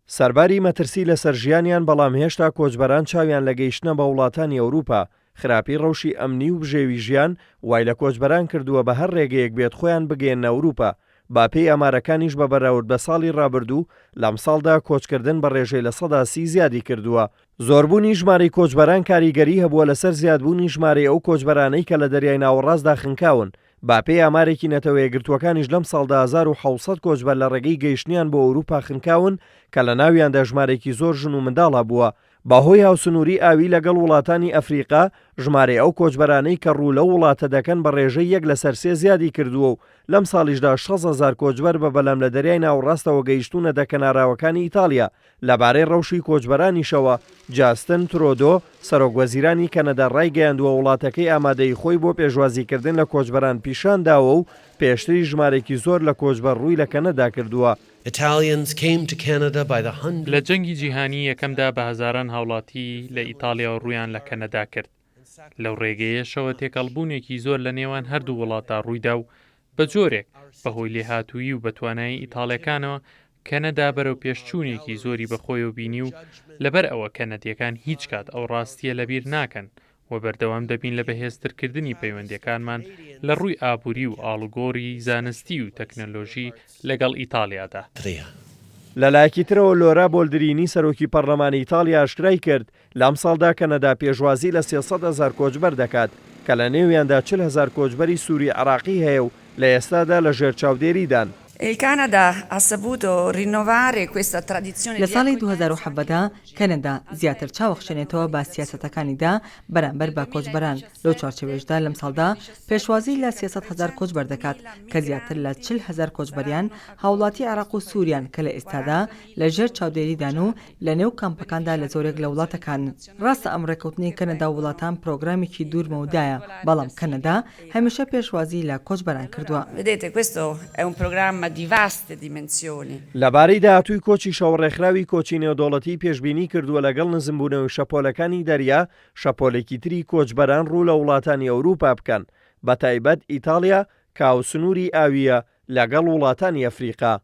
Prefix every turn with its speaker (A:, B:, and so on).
A: سەرباری مەترسی لەسەر ژیانیان بەڵام هێشتا کۆچبەران چاویان لە گەیشتنە بە وڵاتانی ئەوروپا، خراپی ڕەوشی ئەمنی و بژێوی ژیان وای لە کۆچبەران کردووە بە هەر ڕێگەیەک بێت خۆیان بگەیەننە ئەوروپا، بە پێی ئامارەکانیش بە بەراورد بە ساڵی ڕابردوو لەمساڵدا کۆچکردن بە ڕێژەی 30% زیادی کردووە. زۆربوونی ژمارەی کۆچبەران کاریگەری هەبووە لەسەر زیادبوونی ژمارەی ئەو کۆچبەرانەی کە لە دەریای ناوەڕاستدا خنکاون، بە پێی ئامارێکی نەتەوەیەکگرتووەکانیش لەمساڵدا 1700 کۆچبەر لە ڕێگەی گەیشتنیان بۆ ئەوروپا خنکاون کە لە ناویاندا ژمارێکی زۆر ژن و منداڵ هەبووە. بەهۆی هاوسنووری ئاوی لەگەڵ وڵاتانی ئەفریقا، ژمارەی ئەو کۆچبەرانەی کە ڕوو لەو وڵاتە دەکەن بە ڕێژەی یەک لەسەر سێ زیادی کردووە و لەمساڵیشدا 60 هەزار کۆچبەر بە بەلەم لە دەریای ناوەڕاستەوە گەیشتوونەتە کەناراوەکانی ئیتاڵیا. لەبارەی ڕەوشی کۆچبەرانیشەوە، جاستن ترۆدۆ، سەرۆکوەزیرانی کەنەدا ڕایگەیاندووە وڵاتەکەی ئامادەیی خۆی بۆ پێشوازیکردن لە کۆچبەران پیشانداوە و پێشتریش ژمارێکی زۆر لە کۆچبەر ڕووی لە کەنەدا کردووە.
B: لە جەنگی جیهانیی یەکەمدا بە هەزاران هاوڵاتی لە ئیتاڵیاوە ڕوویان لە کەنەدا کرد، لەو ڕێگەیەشەوە تێکەڵبوونێکی زۆر لە نێوان هەردوو وڵاتدا ڕوویدا و بە جۆرێک بەهۆی لێهاتوویی و بەتوانایی ئیتاڵیەکانەوە کەنەدا بەرەوپێشچوونێکی زۆری بەخۆیەوە بینی و لەبەر ئەوە کەنەدیەکان هیچ کات ئەو ڕاستیە لەبیر ناکەن و بەردەوام دەبین لە بەهێزترکردنی پەیوەندیەکانمان لە ڕووی ئابووری و ئاڵوگۆڕی زانستی و تەکنەلۆژی لەگەڵ ئیتاڵیادا.
A: لەلایەکی ترەوە لۆرا بۆلدرینی سەرۆکی پەڕلەمانی ئیتاڵیا ئاشکرای کرد، لەمساڵدا کەنەدا پێشوازی لە 300 هەزار کۆچبەر دەکات، کە لە نێویاندا 40 هەزار کۆچبەری سوری عێراقی هەیە و لە ئێستادا لە ژێر چاودێریدان.
C: لە ساڵی 2017 دا کەنەدا زیاتر چاوەخشێنێتەوە بە سیاسەتەکانیدا بەرامبەر بە کۆچبەران، لەو چوارچێوەیەشدا لەمساڵدا پێشوازی لە 300 هەزار کۆچبەر دەکات کە زیاتر لە 40 هەزار کۆچبەریان هاوڵاتی عێراق و سوریان کە لە ئێستادا لە ژێر چاودێریدان و لە نێو کامپەکاندا لە زۆرێک لە وڵاتەکان. ڕاستە ئەم ڕێکەوتنەی کەنەدا و وڵاتان پرۆگرامێکی دوور مەودایە، بەڵام کەنەدا هەمیشە پێشوازی لە کۆچبەران کردووە.
A: لەبارەی داهاتووی کۆچیشەوە ڕێکخراوی کۆچی نێودەوڵەتی پێشبینی کردووە لەگەڵ نزمبوونەوەی شەپۆلەکانی دەریا شەپۆلێکی تری کۆچبەران ڕوو لە وڵاتانی ئەوروپا بکەن بەتایبەت ئیتاڵیا کە هاوسنووری ئاوییە لەگەڵ وڵاتانی ئەفریقا.